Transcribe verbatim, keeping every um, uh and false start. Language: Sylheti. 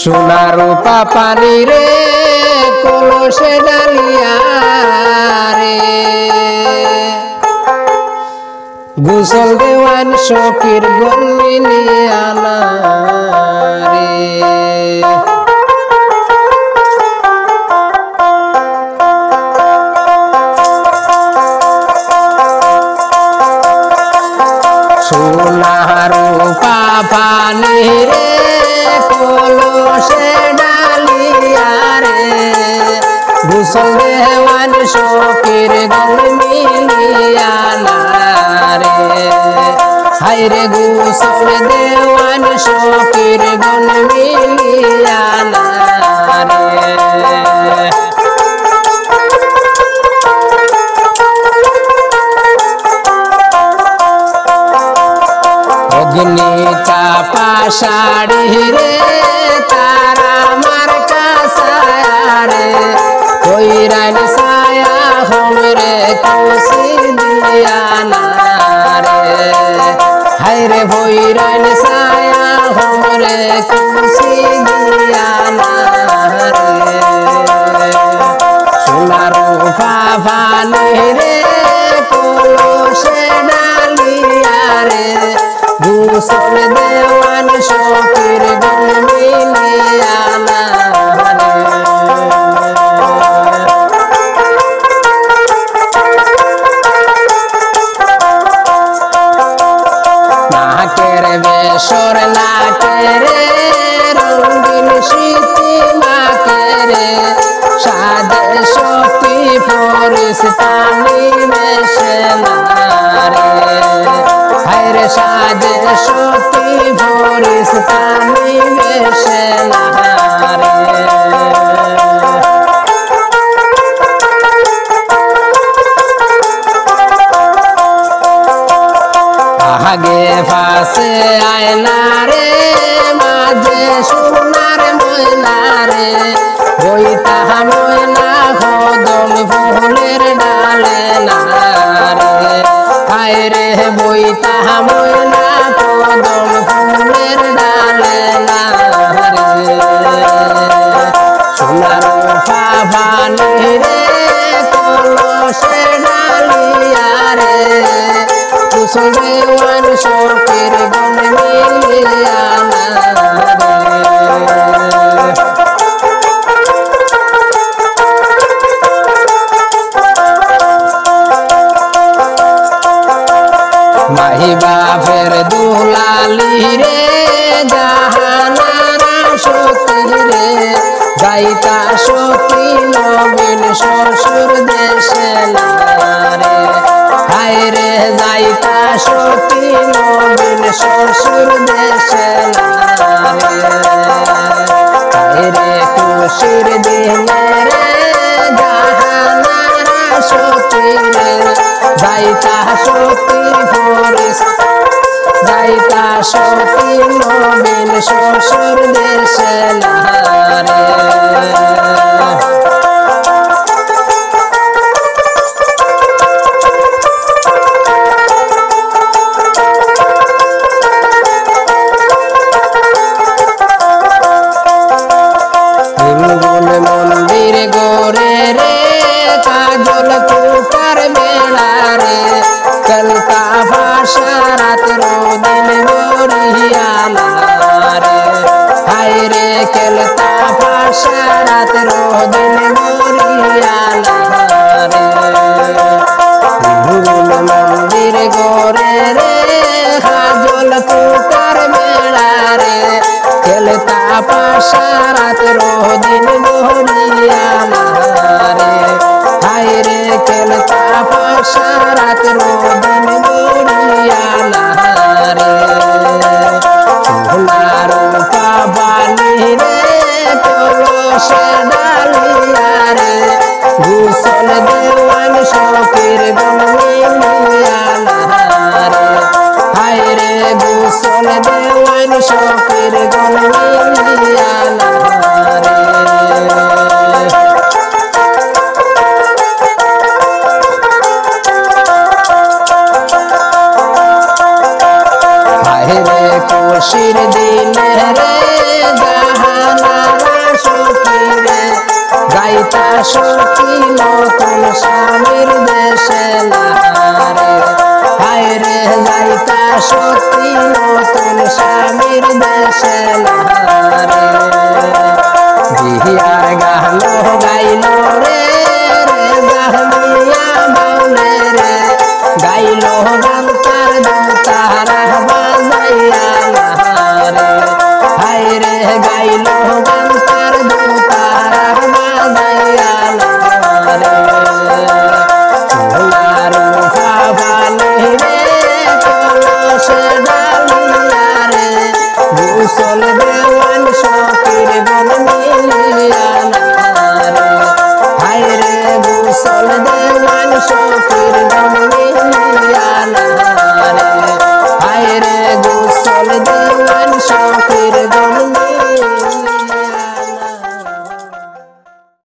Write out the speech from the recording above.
সোনা রূপা পানি রে, কলসে ঢালিয়া রে, গোসল দেওয়াইন সখীর গণ মিলিয়া না রে। সোনা রূপা পানি রে, কলসে ঢালিয়া রে, গোসল দেওয়াইন সখীর গণ মিলিয়া না রে। হায় রে, গোসল দেওয়াইন সখীর গণ মিলিয়া না রে। অগ্নি চাপা শাড়ি রে, তারা মার্কা সায়া রে, পইরাইন সায়া হমরে খুশি দিয়া না রে। হায় রে, পইরাইন সায়া হমরে খুশি দিয়া না রে। সোনা রূপা পানি রে, কলসে ঢালিয়া রে, গোসল দেওয়াইন সখীর গণ মিলিয়া না রে। নাকের বেসর নাকেরে, রঙিন সিটি মাকেরে, সাজে সখী ফরিস্তানি বেশে না রে। হায় রে, সাজে সখী ফরিস্তানি বেশে না রে। আগে পাশে আয়না রে, মাঝে সোনার ময়না রে, বইতা ময়না কদম ফুলের ডালে না রে। হায় রে, বইতা ময়না কদম ফুলের ডালে না রে। সোনা রূপা পানি রে, কলসে ঢালিয়া রে, গোসল দেওয়াইন সখীর গণ মিলিয়া না রে। মাই বাপের দুলালি রে, জাহানারা সখী রে, যাইতা সখী নবীন শ্বশুর দেশে না রে। হায় রে, যাইতা সখী নবীন শ্বশুর দেশে না রে। হায় রে, খুশির দিনে রে, জাহানারা সখী রে, যাইতা সখী ফরিস, যাইতা সখী নবীন শ্বশুর দেশে না রে। হিঙ্গল মন্দির গড়ে রে, কাজল কুপার মেলা রে, খেলতা পাশা রাত রোদিন গড়িয়া না রে। হায় রে, খেলতা পাশা রাত রোদিন গড়িয়া না রে। হিঙ্গল মন্দির গড়ে রে, কাজল কুপার মেলা রে, খেলতা পাশা রাত রোদিন গড়িয়া না রে। হায় রে, খেলতা পাশা রাত রোদিন গড়িয়া না রে। সোনা রূপা পানি রে, কলসে ঢালিয়া রে, গোসল দেওয়াইন সখীর গণ মিলিয়া না রে। হায় রে, গোসল দেওয়াইন সখীর গণ মিলিয়া না রে। হায় রে, খুশির দিনে রে, জাহানা আসো কি নতুন